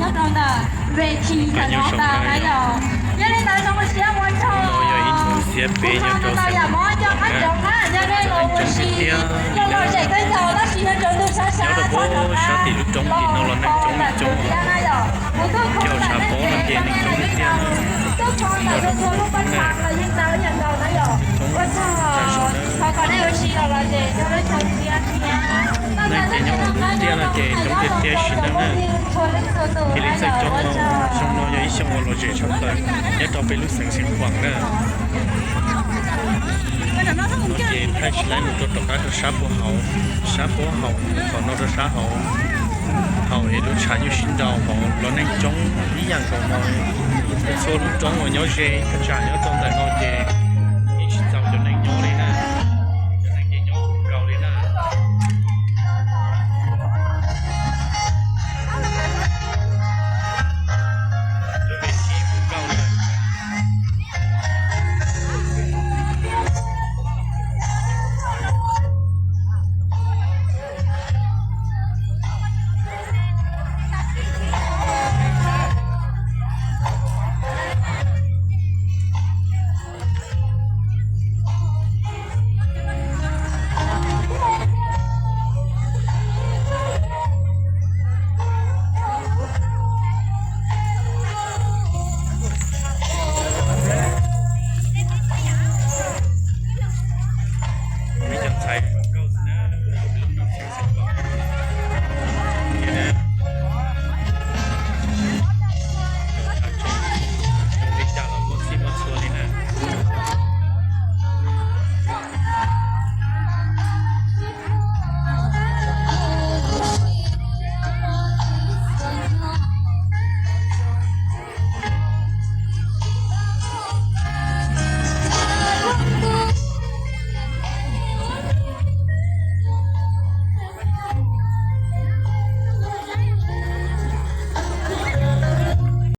nyob rau ntawm ves thim ntawm no tas na yom. Yog li ntawd zoo siab ua tsaug. Xiab peb nyob rau xeev Khuam na, yog nej los ua si los lom zem kawg nkaus tab sis nyob rau ntug sab sab sab tim lub roob tim no los neeg coob li coob. Cov tshav pob no ces neeg coob tiag tiag. Tuaj kho ntawm tus txhua lub paj thab los yeej tau ib yam nkaus na yom. Ua tsaug, thov kom nej ua si los lom zem rau lub xyoo tshiab thiab. Neeg ces nyob hauv lub tiaj no ces coob tiag tiag sim neej na. Thiaj li txawj coob no, xyoo no yog ib xyoo uas lom zem tshaj plaws nyob rau peb lub xeev Xeev Khuam na. No ces thaij tsis laib mus rau tom qab rau sab puag hauv, sab puag hauv, tom no rau sab hauv, hauv es lub tshav nyuj sib nraus hauv los neeg coob ib yam nkaus no. Txhua lub roob uas nyob ze thaj tsam nyob rau ntawm no ces